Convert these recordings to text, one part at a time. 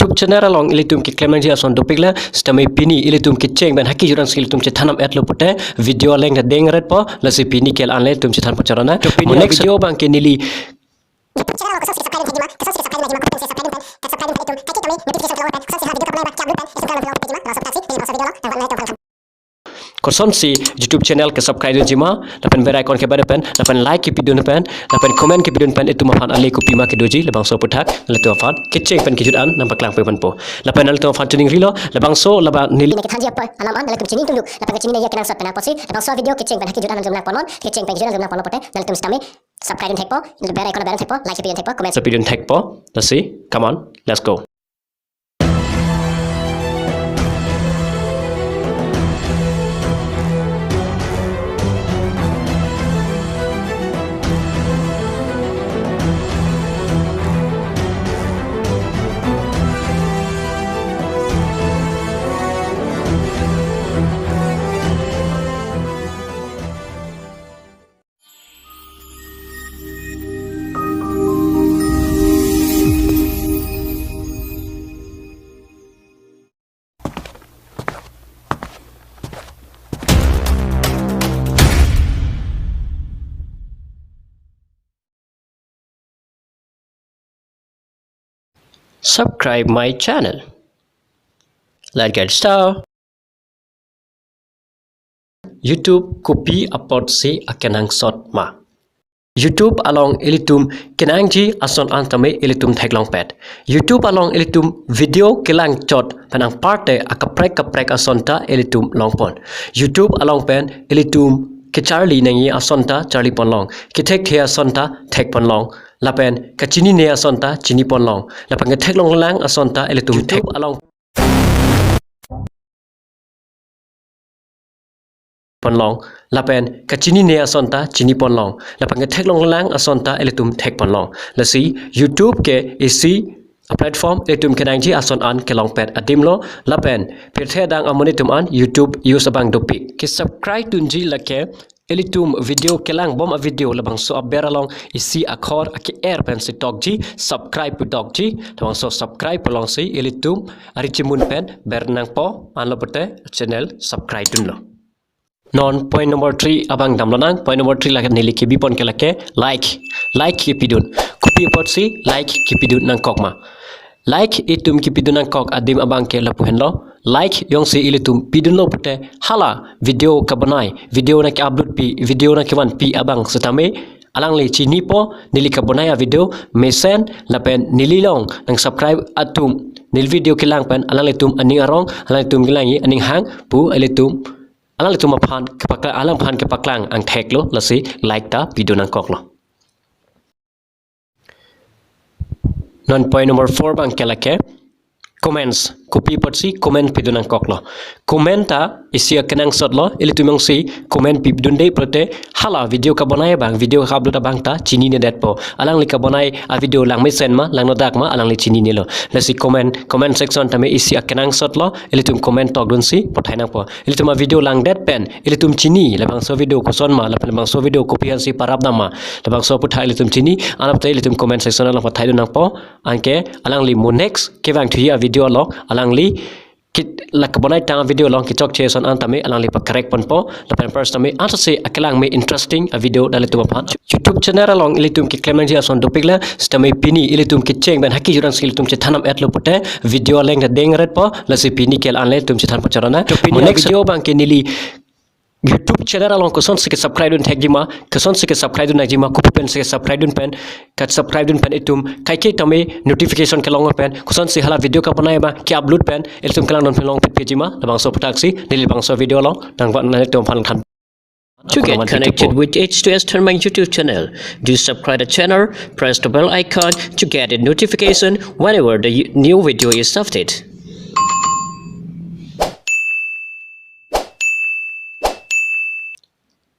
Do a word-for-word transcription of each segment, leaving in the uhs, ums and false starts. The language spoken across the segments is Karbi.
YouTube channel along ilitum keklem nangji ason dopik le, sitame pini ilitum kecheng pen haki juran si ilitum chethan nam etlo pute, video aleng ta deng ret po, lasi pini ke la-an le ilitum chethan po chorana. To pini next video abang ke neli YouTube channel along kosonsi subscribe nangji ma, kosonsi subscribe nangji ma, kosonsi subscribe pen, subscribe pen itum, kaike kami notification kelong pen, kosonsi hala video kapanai abang ke-upload pen, itum kelong notification ma, laso thaksi, neli laso video along, nang video along. Kosonsi YouTube channel ke subscribe dunji ma, lapen bell icon ke bada pen, lapen like kepidun pen, lapen comment kepidun pen, itum aphan ale kopima kedoji, labangso aputhak, ilitum aphan kecheng pen kejut an nangpaklang pe pen po. Lapen ilitum aphan choningri lo, labangso, laba neli nang kethanji apor alam an, ilitum chini tungduk, lapen kechini nangji akenangsot pen apotsi, labangso video kecheng pen haki kejut an nangtum nangponlong, kecheng pen kejut an nangtum nangponlong pute, ilitum sitame subscribe dun thekpo, bell icon bell thekpo, like dun thekpo, comment dun thekpo. Lasi, come on, let's go. Subscribe my channel. Let's get started. YouTube kopi apotsi akenangsot ma? YouTube along ilitum kenangji ason an tame ilitum theklongpet. YouTube along ilitum video kelang chot pen anparte akaprek kaprek ason ta ilitum longpon. YouTube along pen ilitum kecharli nangji ason ta charliponlong, kethekthe ason ta thekponlong, lapen kachinine ason ta chiniponlong, lapen ketheklonglelang ason ta ilitum YouTube along ponlong, lapen kachinine ason ta chiniponlong, lapen ketheklonglelang ason ta ilitum thekponlong. Lasi YouTube ke isi a-platform ilitum kenangji ason an kelongpet adim lo, lapen pirthe adang amonit atum an YouTube use abang dopik. Ke-subscribe dunji lake ilitum video kelangbom a-video labangso aber along isi akhor ake-er pensi tokji, subscribe pu tokji, labangso subscribe pulongsi ilitum ari chimun pen ber nangpo, anlo pute channel subscribe dunlo. Non point number three abang damlonang. Point number three lake neli kebipon ke lake like. Like kepidun. Kopi apotsi like kepidun nangkok ma? Like itum kepidun nangkok adim abang ke lapu henlo. Like jongsi ilitum pidunlo pute hala video kabonai, video nangke-upload pi, video nangkevanpi abang sitame alangli chinipo, neli kabonai a-video mesen, lapen neli along nang-subscribe atum, neli video kelang pen alanglitum aning arong, alanglitum kelangji aning hang pu ilitum alanglitum aphan kepaklang, alangphan kepaklang angthek lo, lasi like ta pidun nangkok lo. Non point number four abang ke lake comments. Kopi apotsi comment pidun nangkok lo? Comment ta isi akenangsot lo, ilitum jongsi comment pidunde pulote hala video kabonai abang, video ka-upload abang ta chinine detpo. Alangli kabonai a-video lang mesen ma, lang nodak ma, alangli chininelo. Lasi comment, comment section tame isi akenangsot lo, ilitum comment tokdunsi pathai nangpo. Ilitum a-video langdet pen ilitum chini, labangso video koson ma, lapen labangso video kopi aphansi parap dam ma, labangso aputhak ilitum chini, anapte ilitum comment section along pathaidun nangpo. Anke alangli mo next kevang thuji a-video along alangli ke-, la kabonai tang a-video along kechokche ason an tame alangli pa-correct ponpo. Lapen first tame ansose akelang me interesting a-video dak ilitum aphan. YouTube channel along ilitum keklem nangji ason dopik le, sitame pini ilitum kecheng pen haki juran si ilitum chethan nam etlo pute, video aleng ta deng ret po, lasi pini ke la-an le ilitum chethan po chorana. To pini mo next video abang ke neli YouTube channel along kosonsi ke-subscribe dun thekji ma, kosonsi ke-subscribe dun nangji ma, kopi pensi ke-subscribe dun pen, ka-subscribe dun pen itum kaike tame notification kelong pen, kosonsi hala video kabonai abang ke-upload pen ilitum kelangdun pen longpet peji ma, labangso aputhak si neli labangso video along nangvan nangtum aphan than. To get connected with H two S Thanbang YouTube channel, do subscribe the channel, press the bell icon to get a notification whenever the new video is updated.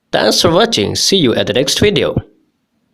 Thanks for watching. See you at the next video.